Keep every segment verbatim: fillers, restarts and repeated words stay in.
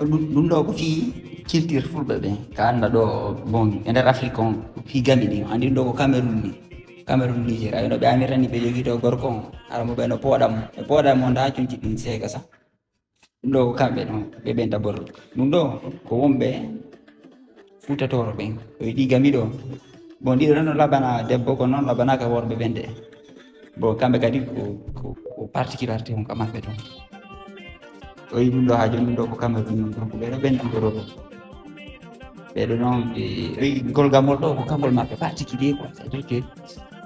Ɗum ɗum ɗo ko fii culture fulɓe ɓe. Ka annda ɗo, bon, e nder Afrique on, ko fii gami ɗin. Anndi ɗum ɗo ko Cameroun ni. Cameroun, Nigeria. Ɓe no ɓe amirani ɓe jogii to gorko on. Hara mo ɓe no pooɗa mo. Ɓe pooɗa mo ndaa conci ɗin seeka sa. Ɗum ɗo ko kamɓe ɗon, ɓe ɓen d'abord. Ɗum ɗo ko wonɓe Fuuta Tooro ɓen. O yiɗi gami ɗo. Bon, ɗiɗo tan no labana debbo, ko noon labanaaka worɓe ɓen de. Bon, kamɓe kadi ko, ko, ko particularité on ka maɓɓe ton. O yi ɗum ɗo haa jooni, ɗum ɗo ko kamɓe ɗum ɗon, donc ɓe ɗo ɓen ɗum ɗo ɗo. Ɓe ɗo noon, ɓe, ɓe, ngol gamol ɗo ko kangol maɓɓe particulier quoi. C'est-à-dire que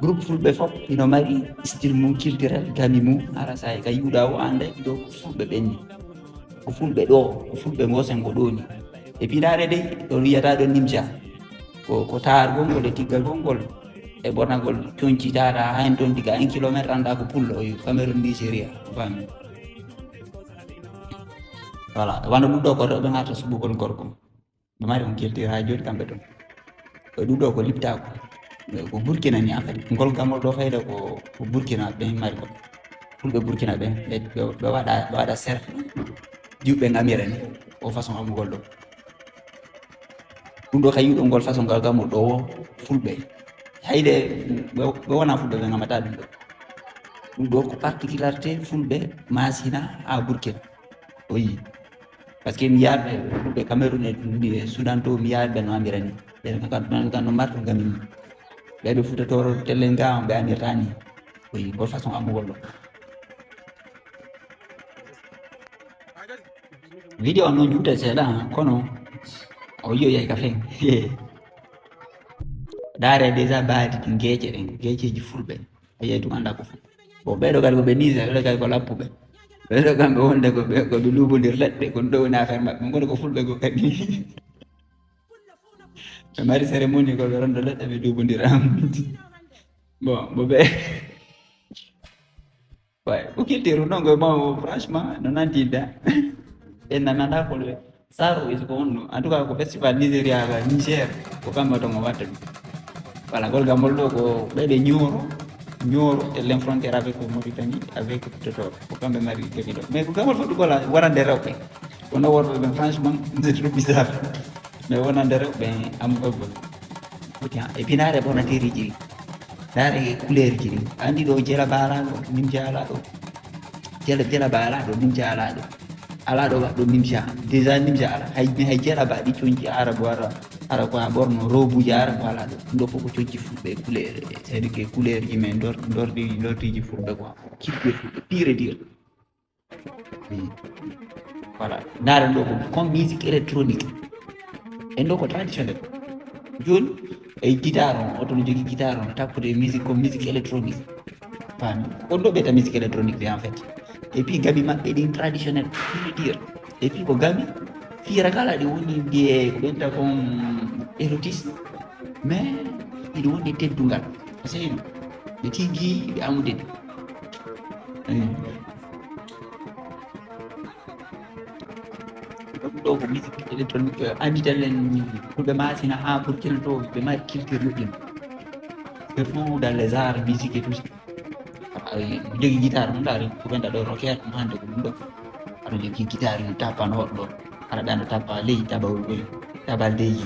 groupe fulɓe fof ino mari style mum culturel, gami mum. Hara sa ka yiwɗa o annda ɗo ko fulɓe ɓen ni. Ko fulɓe ɗo, ko fulɓe ngo sengo ɗo ni. E pinaare de, ɗo wiyata ɗo Nimja. Ko, ko taargol ngol e tiggagol ngol. E ɓornagol conci tata, haa hen toon diga un kilomètre, annda ko pullo, o yo Cameroun, Nigeria, ko faami. Voilà, wano ɗum ɗo ko rewɓe ngata suɓugol gorko. Ɓe mari on culture haa jooni kamɓe toon. Ko ɗum ɗo ko liptaako. Ko Burkina ni, en fait, ngol gamol ɗo fayda ko, ko Burkina ɓe mari ko. Fulɓe Burkina ɓe, ɓe, ɓe, ɓe waɗa, ɓe waɗa ser juɓɓe ngamira ni, o façon amugol ɗo. Ɗum ɗo ka yiwɗo ngol façon ngal gamol ɗo wo fulɓe. Hayde ɓe, ɓe wona fulɓe ɓe ngamata ɗum ɗo. Ɗum ɗo ko particularité fulɓe Masina haa Burkina. O yi. Parce que mi yaarɓe fulɓe Cameroun e, e Soudan to, mi yaarɓe no amira ni. Ɓe no kan, kan no marto gami ni. Ɓe ɓe Fuuta Tooro tellen ga on ɓe amirta ni. O yi, ngol façon amugol ɗo. Video on no juuta seeɗa, kono o yi'oyay ka fen. Ndaare déjà baadi ɗin geece ɗen, geeceeji fulɓe. A yiyay ɗum annda ko fu. Bon, ɓeeɗo kadi ko ɓe Niger, ɓeeɗo kadi ko lappuɓe. Ɓeeɗo kamɓe wonde ko ɓe, ko ɓe luubondir leɗɗe, ko ɗum ɗo woni affaire maɓɓe. Kono ko fulɓe ko kadi. Ɓe mari cérémonie ko ɓe rondo leɗɗe, ɓe luubondira. Bon, bo ɓe. Ouais, ko culture non ko bon, franchement, no nanti da. En nanana ko le. Saro is ko on. En tout cas, ko festival Nigeria ga Niger, ko kamɓe ɗon o watta ɗum. Voilà, ngol gamol ɗo ko ɓe ɓe Nioro, Nioro, tellen frontière avec Mauritanie, avec Totor. Ko kamɓe mari gami ɗo. Mais ko gamol fof ɗum gola warande rewɓe. Kono worɓe ɓen, franchement, c'est trop bizarre. Mais wonande rewɓe amugol. Foti ha, e pinaare ɓornateeriji ɗi. Ndaare e couleurji ɗi. Anndi ɗo jela baalaɗo, nimja alaɗo. Jela, jela baalaɗo, nimja alaɗo. Alaɗo waɗɗo nimja. Déjà nimja ala. Hay, mi hay jela ba ɗi conci arabu ara. Ara ko a ɓorno robuji arabu alaɗo. Ɗum ɗo fof ko conci fulɓe e couleur. C'est-à-dire que couleurji men ndor-, ndordi, ndordiji fulɓe quoi. Culture fulɓe, pire dire. Voilà. Ndaaren ɗo ko comme musique électronique. En ɗo ko traditionnel. Jooni, e guitare on, oto no jogii guitare on, tappude e musique, comme musique électronique. Faami? Ko ɗo ɓeyta musique électronique de, en fait. Et puis, gami maɓɓe ɗin traditionnel, pure et dure. Et puis, ko gami, fiira kala ɗi woni mbiye ko ɓeyta comme érotisme. Mais, iɗi woni teddungal. Seydu, ɓe tigi, ɓe amude. Eh. Ɗum ɗo ko musique électronique, anndi tellen fulɓe Masina haa Burkina to, ɓe mari culture moƴƴi. Surtout dans les arts, musique et tout ça. Aɗa jogii guitare mum, ndaari ko ɓen ɗo rocker, ɗum hannde ko ɗum ɗo. Aɗa jogii guitare mum, tappa no hoɗɗo. Aɗa ɓe ano tappa ley, taba, taba leydi.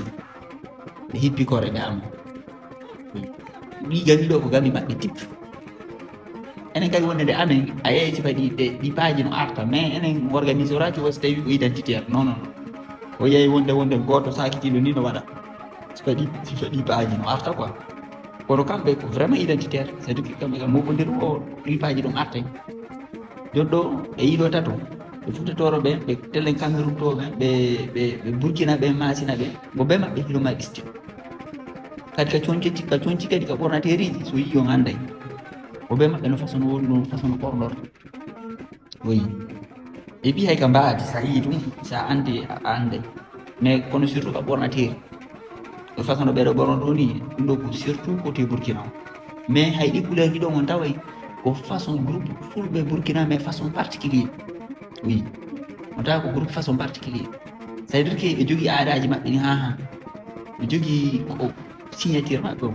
Ɓe hippi kore ɓe amma. Ɗi gami ɗo ko gami maɓɓe tip. Enen kadi wonde nde amen, a yeeyi sifa ɗi, ɗe, ɗi paaji no arta, mais enen organise oraaki wo so tawi ko identitaire. Non, non. O yeeyi wonde, wonde gooto saakitiiɗo ni no waɗa. Sifa ɗi, sifa ɗi paaji no arta quoi. Kono kamɓe ko vraiment identitaire. C'est-à-dire que kamɓe kam moɓondir o, ɗi paaji ɗum arta. Jooni ɗo, e yiɗo tato, ɓe Fuuta Tooro ɓe, ɓe tellen Cameroun to ɓe, ɓe, ɓe, ɓe Burkina ɓe, Masina ɓe, mo ɓe maɓɓe hino mari style. Kadi ka conci, ka conci kadi ka ɓornateeriji, so yii on annday. Mo ɓe maɓɓe no façon woni ɗum, façon ɓornor. Oui. Et puis hay ka mbaadi, sa yii ɗum, sa anndi, a annday. Mais kono surtout ka ɓornateeri. Ko façon no ɓeɗo ɓorno ɗo ni, ɗum ɗo ko surtout côté Burkina o. Mais hay ɗi couleur ɗi ɗon on taway ko façon groupe fulɓe Burkina, mais façon particulier. Oui. On tawa ko groupe façon particulier. C'est-à-dire que ɓe jogii aadaaji maɓɓe ni, ha, ha. Ɓe jogii ko signature maɓɓe o.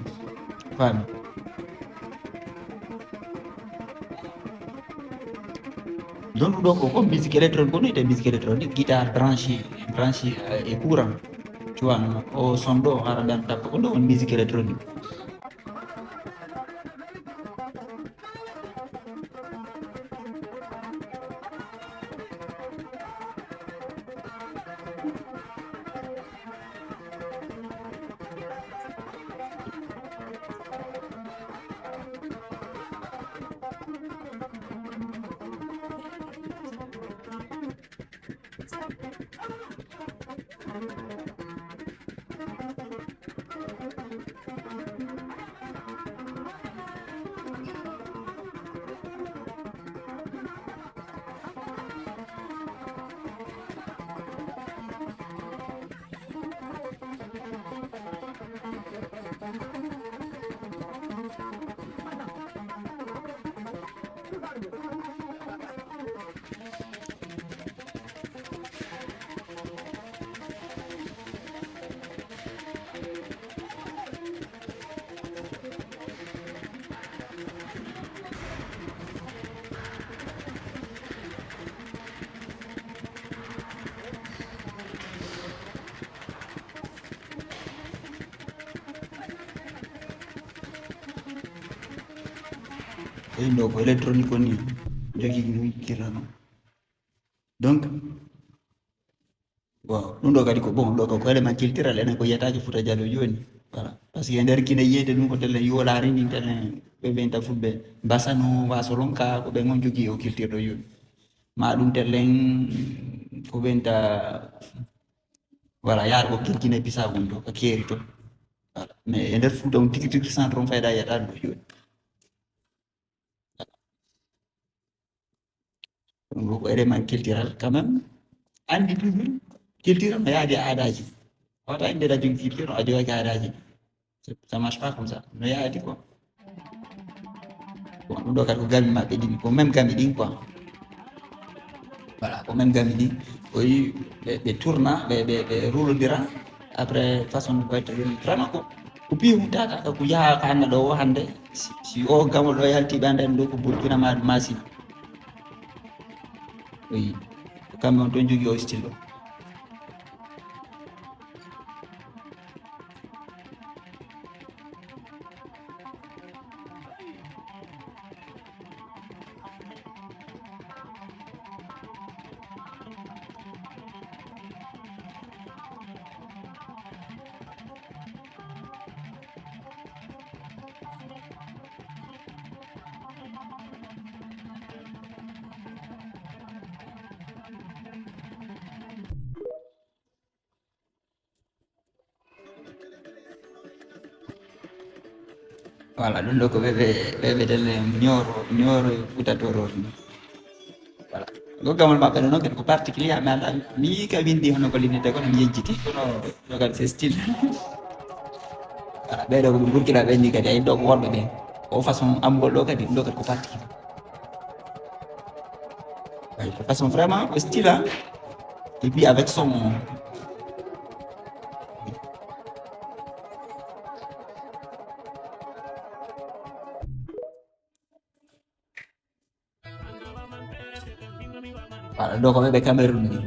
Faami? Donc ɗo ko, ko musique électronique, ko noyte musique électronique, guitare branché, branché, euh, e courant. Tu vois, non? O son ɗo, hara ɓen tappa, ko ɗo woni musique électronique. Eyi, ɗo ko électronique on ni, jogii ɗum kirano. Donc, bon, ɗum ɗo kadi ko, bon, ɗo ko, ko élément culturel, enen ko yiyataake Fouta Djallon jooni. Voilà. Parce que e nder Guinée yiyete ɗum ko telle yolaari ni, telle ɓe ɓenta fulɓe Basano, Wasolonka, ko ɓen on jogii o culture ɗo jooni. Ma ɗum telle ko ɓenta, voilà, yaar ko Guinée Bissau on to, ko keeri to. Voilà. Mais e nder Fouta on tigi tigi centre on fayda yiyata ɗum ɗo jooni. Ɗum ko élément culturel quand même. Anndi toujours, culture no yaadi e aadaaji. Wata inde ɗa jogi culture, a jogaki aadaaji. Ça marche pas comme ça. No yaadi quoi. Bon, ɗum ɗo kadi ko gami maɓɓe ɗin, ko même gami ɗin quoi. Voilà, ko même gami ɗin. O yi ɓe, ɓe tourna, ɓe, ɓe, ɓe roulodira. Après, façon no waɗta ɗum. Vraiment ko, ko piiw tata, ko yaha ko hannde ɗo o hannde. Si, si o gamo ɗo yalti ɓe anndan ɗo ko Burkina ma, ma si. Oui. Ko kamɓe on ton jogii o style ɗo. Voilà, ɗum ɗo ko ɓe, ɓe, ɓe, ɓe telle Nioro, Nioro e Fouta Tooro ni. Voilà. Ko gamal maɓɓe ɗo noon kadi ko particulier, mais ala, mi ka windi hono ko linnete kono mi yejjiti, kono ɗo kadi c'est style. Voilà, ɓeɗo ko ɓe Burkina ɓe ni kadi, ay ɗo ko worɓe ɓe. O façon amugol ɗo kadi, ɗum ɗo kadi ko particulier. Ay, de façon vraiment style, hein. Et puis avec son, voilà, ɗo ko ɓe, ɓe Cameroun ni.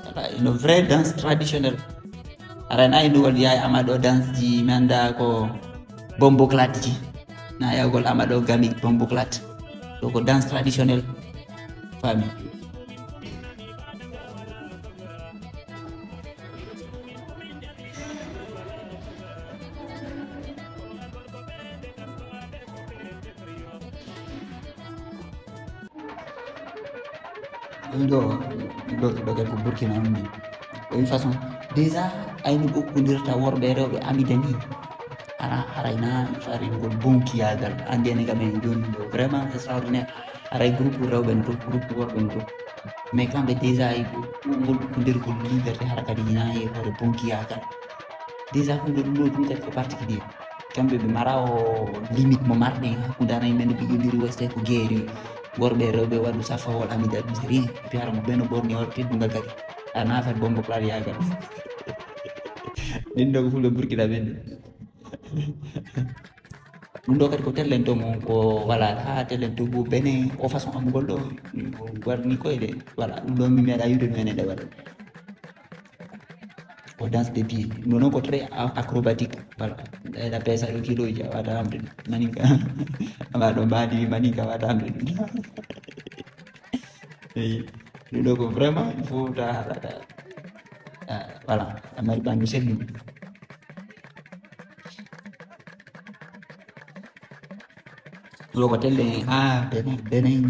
Voilà, une vraie danse traditionnelle. Aray na ino wal yaay ama ɗo danse ji mi annda ko bomboclate ji. Na yawgol ama ɗo gami bomboclate. Ɗo ko danse traditionnelle. Faami. Ɗo, ɗo, ɗo kadi ko Burkina on ni. De toute façon, déjà, ayno ɓokkodirta worɓe e rewɓe amida ni. Ara, haray na faringol bonkiyaagal. Anndi enen kam en jooni ɗo, vraiment extraordinaire. Haray groupe rewɓe no to, groupe worɓe no to. Mais kamɓe déjà, ay ngol ɓokkodirgol liberté, hara kadi ina e hoore bonkiyaagal. Déjà, ko ɗum ɗo, ɗum kadi ko particulier. Kamɓe ɓe mara o limite mo marɗen hakkunde aray men ɓe ƴelliri weste ko geeri worɓe e rewɓe waɗu safawol amida ɗum c'est rien. Et puis hara mo ɓeno ɓorni hoore teddungal kadi. A nafat bomboclate yaagal. Ɗin ɗo ko fulɓe Burkina ɓen. Ɗum ɗo kadi ko tellen to mo ko wala ha tellen to bo bene o façon amugol ɗo warni koyɗe wala ɗum ɗo mi meeɗa yiwde no enen ɗe waɗa ko danse de pied ɗum ɗo noon ko très acrobatique voilà ɗayɗa peesa ɗo kiloji a wata hamde ɗum maninka ama ɗo mbaadi maninka wata hamde ɗum eyi ɗum ɗo ko vraiment il faut ta haɗata voilà a mari ɓandu selluɗo ɗo ko telle ha benin benin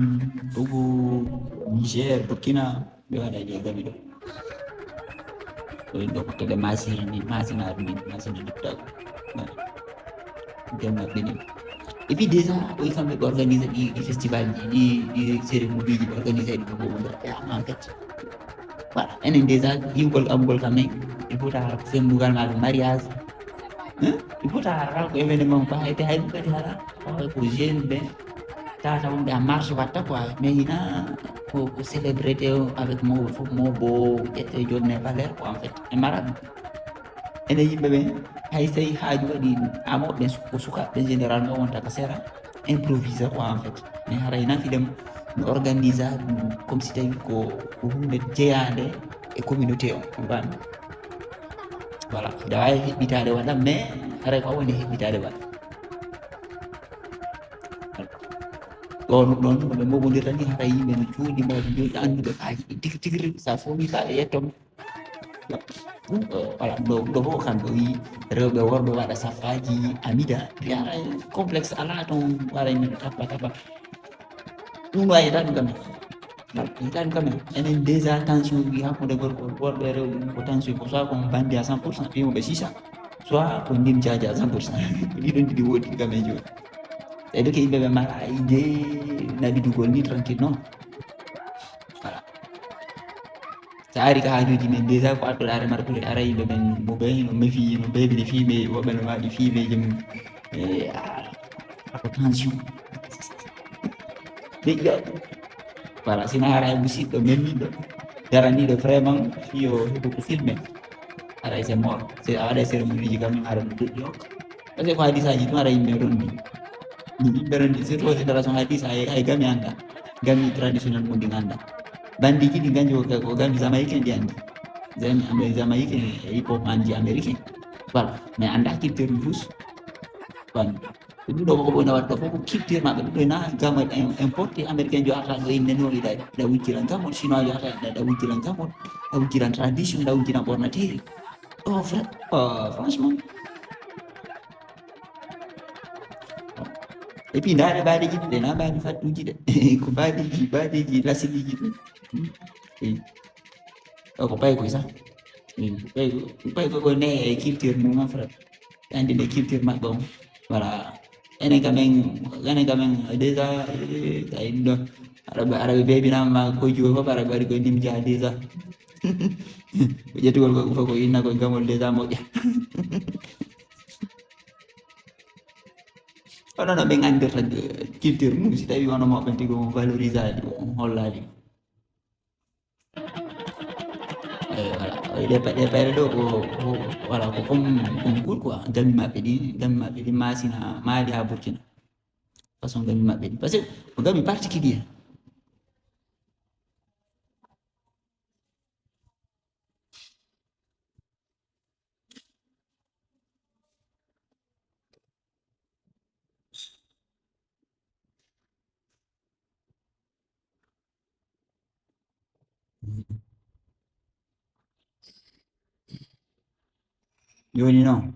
togo niger burkina ɓe waɗa je gami ɗo ɗo ko telle masiri ni masinaɗo ni masina duttago gam maɓɓe ni et puis déjà o yi kamɓe ɓe organise ɗi ɗi festival ji ɗi ɗi cérémonie ji ɓe organise ɗi ko ɓe nder en fait voilà enen déjà yiwgol amugol kam nayi il faut tawa ko fembugal ma ɗum mariage il faut tawa hara ko événement ko hayte hay ɗum kadi hara ko jeune ɓe tata wonɓe en marche watta quoi mais hina ko ko célébrité avec mawɓe fof mawɓe o ƴette jonni e valeur quoi en fait e mara ɗum enen yimɓe ɓen hay so tawi haaju waɗi amoɓe ko sukaɓe généralement wonta ko sera improvise quoi en fait mais haray nafi ɗem no organise ɗum comme si tawi ko ko hunde jeyande e communauté o on mbami voilà ida wawi heɓɓitade waɗa mais haray ko woni heɓɓitade waɗa ɗon ɗon no ɓe moɓodirta ni haray yimɓe no cuuɗi mawɓe jooɗi annduɓe kaaji ɗi tigi tigiri sa fomi kaɗe yettomo voilà ɗo ɗo fof kam ɗo wi rewɓe worɓe waɗa saffaji amida complexe ala ton waɗa yimɓe tappa tappa ɗum wawi tan kam tan kam enen déjà tension wi hakkude gorko worɓe rewɓe ko tension ko soit ko bandi à cent pour cent fimo ɓe sisa soit ko ndim jaaji à cent pour cent ko ɗiɗon ɗiɗi woodi kam e joni c'est-à-dire que yimɓe ɓe mara ide nabidugol ni tranquille non voilà so ari ka haajuji men déjà ko adduɗa remarqué ara yimɓe men mo ɓe no mefi no bebi de fiɓe woɓɓe no waɗi fiɓeji mum e ako tension ɓe ƴiya voilà sina ara e musiɗɗo memmiɗɗo daraniɗo vraiment fiyo heɓo ko filmé ara e se mort se a waɗa e cérémonie ji kam ara ɗum deƴƴi hokka parce que ko hadisaji tun ara yimɓe rondi yimɓe rondi surtout o génération hadisa ay gami anda gami traditionnel mum ɗi ganda bandiji ɗi ganji ko gami jamaïcain ɗi andi jamaïcain e hip hop manji américain voilà mais anda culture ɗum fus voilà ɗum ɗo koko ɓoyna waɗa ɗo fof ko culture maɓɓe ɗum ɗo na gamo importé américain jo arta ɗo inne no ɗa wujjiran gamo chinois jo arta ɗa wujjiran gamo ɗa wujjiran tradition ɗa wujjiran ɓornateri ɗo vrai franchement et puis ndaare mbaɗeji ɗe na mbaɗi fattuji ɗe ko mbaɗeji mbaɗeji lasiliji ɗum ɗo ko paykoy sax paykoy ko ne e culture mum en frère andi nde culture maɓɓe on voilà enen kam en enen kam en déjà tawi ɗum ɗo araɓe araɓe bebinama ma ko juwo fof araɓe waɗi koye ndim jaa déjà ko ƴettugol ko fof ko inna koye gamol déjà moƴƴa onon no ɓe gandirta culture mum si tawi wono moɓɓe tigi on valorisali on hollali ɗe payre ɗo ko voilà ko comme concours quoi gami maɓɓe ɗi gami maɓɓe ɗi masina mali ha burkina façon gami maɓɓe ɗi parce que ko gami particulier joni noon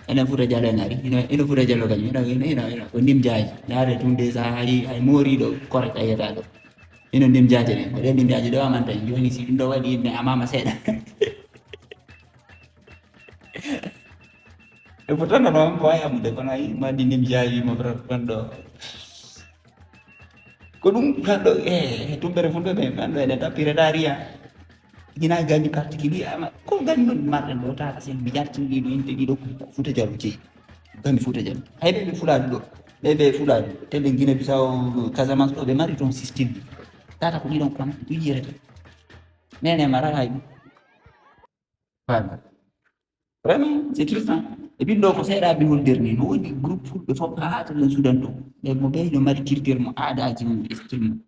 enen fuuta jalo en ari ino ino fuuta jalo kañum ino ino ino ino ko ndim jaaji yaade tun de sa hay hay mooriɗo correct a yiyata ɗo ino ndim jaaji ɗen ko ɗen ndim jaaji ɗo amanta en joni si ɗum ɗo waɗi ne amama seeɗa e pourtant nono on ko wawi amude kono ayi mbaɗi ndim jaaji mo tan ɗo ko ɗum kanɗo e tumbere fulɓe ɓe kanɗo eɗen tappireta riya hina gandi particulier ama ko gandi on marɗen ɗo tata sen mi jartini ɗiɗo inte ɗiɗo futa jalo jeyi gandi futa jalo hay ɓe ɓe fulaɗu ɗo ɓe ɓe fulaɗu tele guine bisaw casamance ɗo ɓe mari toon système tata ko ɗiɗon kono ɗum yirata nene mara hay ɗum Voilà. Vraiment, c'est triste. Hein? E ɓiɗɗo ko seeɗa ɓe holdir ni, no woodi groupe fulɓe fof haa to nden Sudan ɗo. Ɓe mo ɓe no mari culture mo, aadaaji mum, style mum.